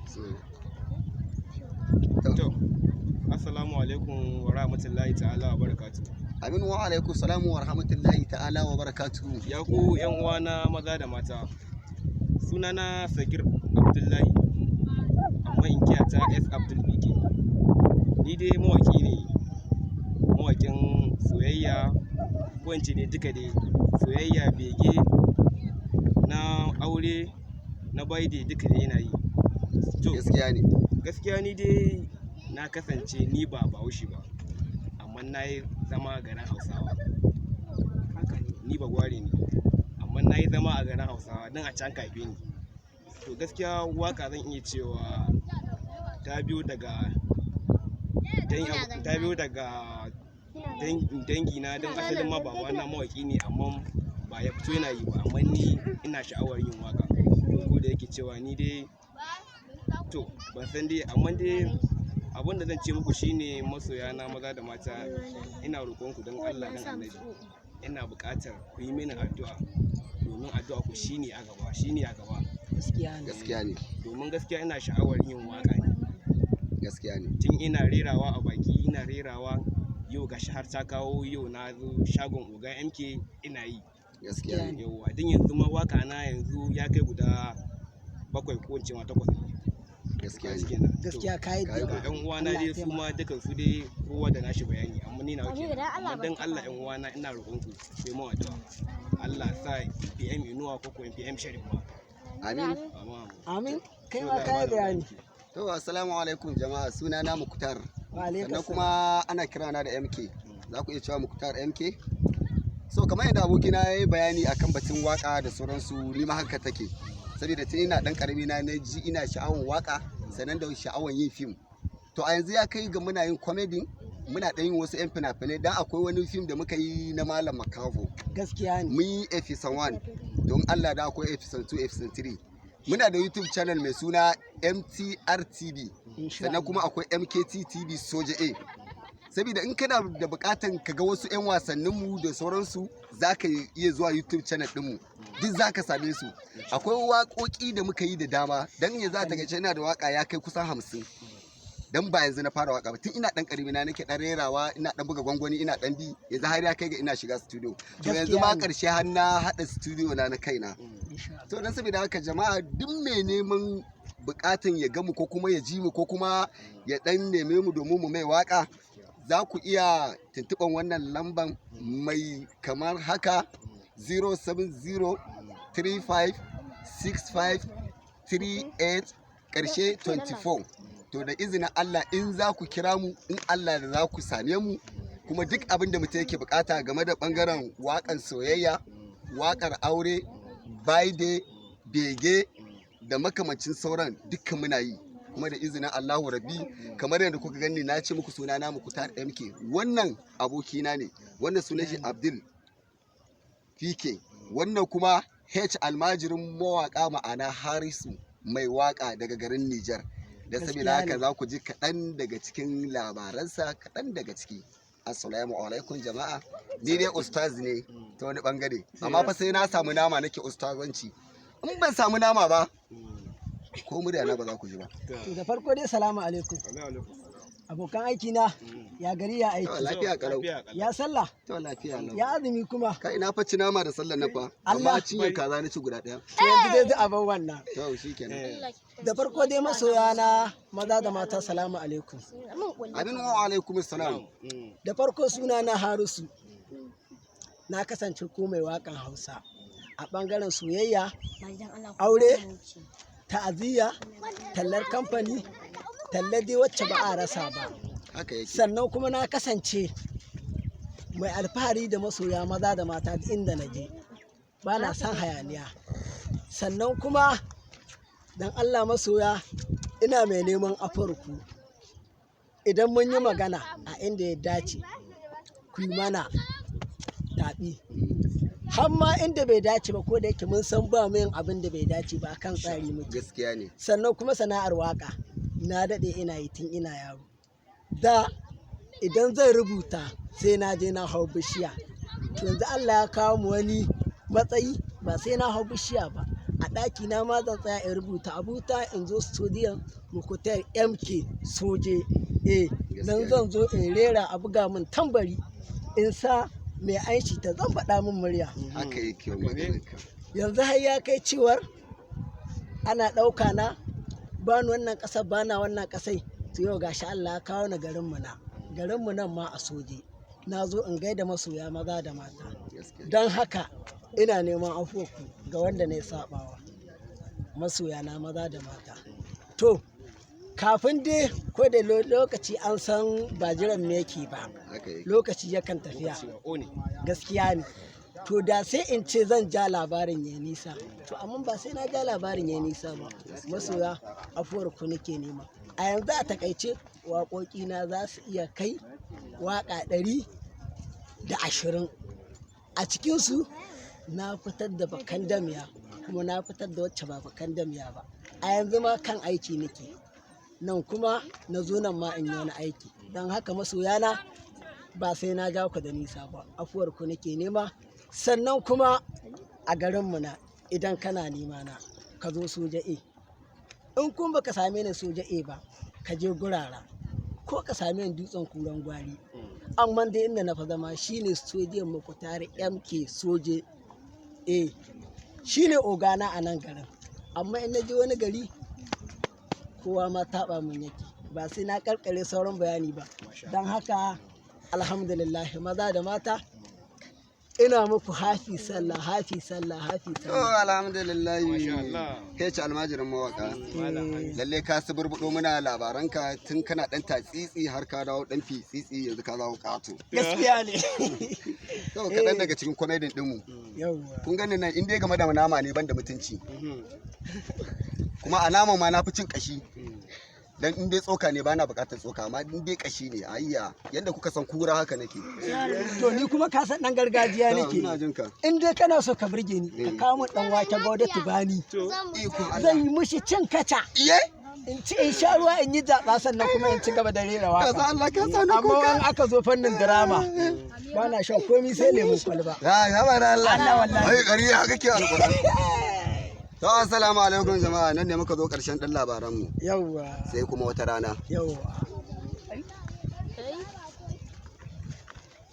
So, To, assalamu alaikum wa rahmatullahi ta'ala wa barakatuh. Amin wa alaikum salamu wa rahmatullahi ta'ala wa barakatuhu. Ya ku yan uwana maza da mata. Sunana Sagir Abdullahi, amma inkiya ta S Abdul BK. Ni dai mawaki ne, mawakin soyayya, ko in ce dai duka dai soyayya, bege, na aure, na baide, duka dai ina yi. To, Gaskiya ne. gaskiya ni dai na kasance ni ba Bahaushe ba, amma na yi zama a garin Hausawa. Ni ba gwari ne, amma na yi zama a garin Hausawa don a can ka haife ni. To, gaskiya waka zan iya cewa ta biyo daga dangi na, don asalin ma babana mawaki ne, amma ba ya fito yana yi ba, amma ni ina sha'awar yin waka. Ko da yake cewa ni dai, to, ban san dai, amma dai abin da zan ce muku shine, masoya na maza da mata, ina roƙon ku don Allah don Annabi, ina buƙatar ku yi mini addu'a, domin addu'a ku shine a gaba, shine a gaba. Gaskiya ne. Gaskiya ne. Domin gaskiya ina sha'awar yin waka ne. Gaskiya ne. Tun ina rerawa a baki, ina rerawa, yau gashi har ta kawo yau na zo shagon Oga MK ina yi. Gaskiya ne. Yauwa, din yanzu ma waka na yanzu ya kai guda bakwai ko in ce ma takwas ne. Gaskiya ne. Kenan. To, Gaskiya kayi Kayi da ga yan uwana dai, su ma dukan su dai kowa da nashi bayani, amma ni na wuce. Amma dan Allah yan uwana, ina roƙon ku sai mu addu'a, Allah sa PM Inuwa ko PM Sharif ma. Amin. Amma Amin, kai ma kayi bayani. To, assalamu alaikum jama'a, suna na Muktar. Wa alaikum. Sannan kuma ana kirana da MK. Za ku iya cewa Muktar MK. So kamar yadda abokina ya yi bayani akan batun waka da sauransu, ni ma haka take. Saboda tun ina dan karami na ji ina sha'awan waka, sannan da sha'awan yin fim. To, a yanzu ya kai ga muna yin comedy, muna ɗan yin wasu 'yan fina-finai, dan akwai wani fim da muka yi na Malam Makafo. Gaskiya ne. Mun yi episode 1, don Allah da akwai episode 2, episode 3. Muna da YouTube channel mai suna MTR TV. Insha Sannan kuma akwai MKT TV Soja A. Saboda in kana da bukatan ka ga wasu 'yan wasanninmu da sauransu, za ka iya zuwa YouTube channel ɗinmu, duk za ka same su. Akwai waƙoƙi da muka yi da dama, don yanzu a takaice ina da waƙa ya kai kusan 50, dan ba yanzu na fara waka ba, tun ina dan karimi na nake dan rerawa, ina dan buga gwangwani, ina dan bi, yanzu har ya kai ga ina shiga studio. To, yanzu ma Gaskiya ne. karshe har na hada studio na na kaina. Insha Allah. To, dan saboda haka jama'a, duk mai neman bukatan ya gamu ko kuma ya ji mu ko kuma ya dan neme mu domin mu mai waka, za ku iya tuntuɓan wannan lamban mai kamar haka: 070 35 65 38 ƙarshe 24. To, da izinin Allah in za ku kira mu, in Allah da za ku same mu, kuma duk abin da mutum yake bukata game da bangaren waƙan soyayya, waƙar aure, baide, bege da makamancin sauran, dukkan muna yi. Kuma da izinin Allahu Rabbi, kamar yadda kuka gani, na ce muku suna na Mukutar MK, wannan abokina ne, wannan sunan shi Abdul PK, wannan kuma H almajirin mawaka, ma'ana Harisu mai waka daga garin Nijar. Da saboda Gaskiya haka ne. za ku ji kaɗan daga cikin labaransa, kaɗan daga ciki. Assalamu alaikum jama'a, ni dai ustaz ne ta wani bangare, amma fa sai na samu nama nake ustazanci. In ban samu nama ba, ko murya na ba za ku ji ba. To, da farko dai salamu alaikum. Abokan aiki na, ya gari, ya To, aiki? Lafiya kalau. Ya sallah? To, lafiya lau. Ya azumi kuma? Kai, ina fa ci nama da sallar na fa, Allah. amma cinye kaza na ci guda ɗaya. To, yanzu dai duk abin wannan. To, shikenan. Da farko dai masoya na maza da mata, salamu alaikum. Amin wa alaikum salam. Da farko suna na Harisu. Na kasance ko mai waƙan Hausa a ɓangaren soyayya, aure, ta'aziyya, tallar kamfani, tallar dai wacce ba a rasa ba. Haka yake. Sannan kuma na kasance mai alfahari da masoya maza da mata duk inda na je. Ba na son hayaniya. Sannan kuma don Allah masoya, ina mai neman afuwarku. Idan mun yi magana a inda ya dace, ku yi mana taɓi. Har ma inda bai dace ba, ko da yake mun san ba mu yin abin da bai dace ba, akan tsari muke. Gaskiya ne. Sannan kuma sana'ar waka na daɗe ina yi tun ina yaro. Da idan zan rubuta sai na je na hau bishiya. To, yanzu Allah ya kawo mu wani matsayi, ba sai na hau bishiya ba. A ɗaki na ma zan tsaya in rubuta abuta, in zo studio Mukutar MK Soje. Eh, nan Gaskiya. zan zo in rera, a buga min tambari, in sa mai anshi ta zan faɗa min murya. Haka yake maganar ka. Yanzu har ya kai cewar ana ɗauka na bani wannan ƙasar, bana wannan ƙasai. To yau gashi Allah ya kawo ni garinmu, na garinmu nan ma a Soje. Na zo in gaida masoya maza da mata. Gaskiya. Don haka ina neman afuwarku ga wanda na yi saɓawa, masoya na maza da mata. To kafin dai ko da lokaci, an san ba jiran me yake ba. Haka yake. Lokaci yakan tafiya. Cewa o ne. Gaskiya ne. To da sai in ce zan ja labarin ya nisa, to amma ba sai na ja labarin ya nisa ba. Masoya, afuwar ku nake nema. A yanzu a takaice waƙoƙi na za su iya kai waƙa 120. A cikinsu na fitar da bakan damiya, kuma na fitar da wacce ba bakan damiya ba. A yanzu ma kan aiki nake nan, kuma na zo nan ma in yi wani aiki. Don haka masoyana, ba sai na ja ku da nisa ba, afuwar ku nake nema. Sannan kuma a garinmu na, idan kana nema na, ka zo Soja A. In kun baka same ni Soja A ba, ka je Gurara, ko ka same ni Dutsen Kuran Gwari. Amma dai inda na fa zama shine Soje Mukutari MK Soje A, shine ogana a nan garin. Amma in na je wani gari, kowa ma taɓa mun yake. Ba sai na karkare sauran bayani ba. Don haka alhamdulillah, maza da mata, ina muku hafi sallah, hafi sallah, hafi To sallah. alhamdulillah. Masha Allah. Kai ce almajirin mawaka. Malam Hamisu. Lalle ka suburbuɗo muna labaranka tun kana ɗan tatsitsi har ka dawo ɗan fitsitsi, yanzu ka dawo ƙato. Gaskiya ne. To kaɗan daga cikin komedin ɗinmu. Yawwa. Kun gani nan, in dai game da nama ne, ban da mutunci. Kuma a nama ma na fi cin ƙashi. Dan in dai tsoka ne, bana buƙatar tsoka, amma in dai ƙashi ne, ayya, yanda kuka san kura haka nake. To ni kuma ka san dan gargajiya To, nake. ina jin ka. In dai kana so ka burge ni, ka kawo min dan wake gauda tubani. Ikon Allah. Zan yi mishi cin kaca. Iye? In ci, in sha ruwa, in yi zaɓa, sannan kuma in ci gaba da rera Ka waka. san Allah ka sa ni Amma kuka. in aka zo fannin drama, ba na shan komi sai lemun kwalba. Ya ya ba da Allah. Allah wallahi. Ai ƙarya kake, alƙur'an. To assalamu alaikum jama'a, nan ne muka zo ƙarshen ɗan labaranmu. Yawwa. Sai kuma wata rana. Yawwa.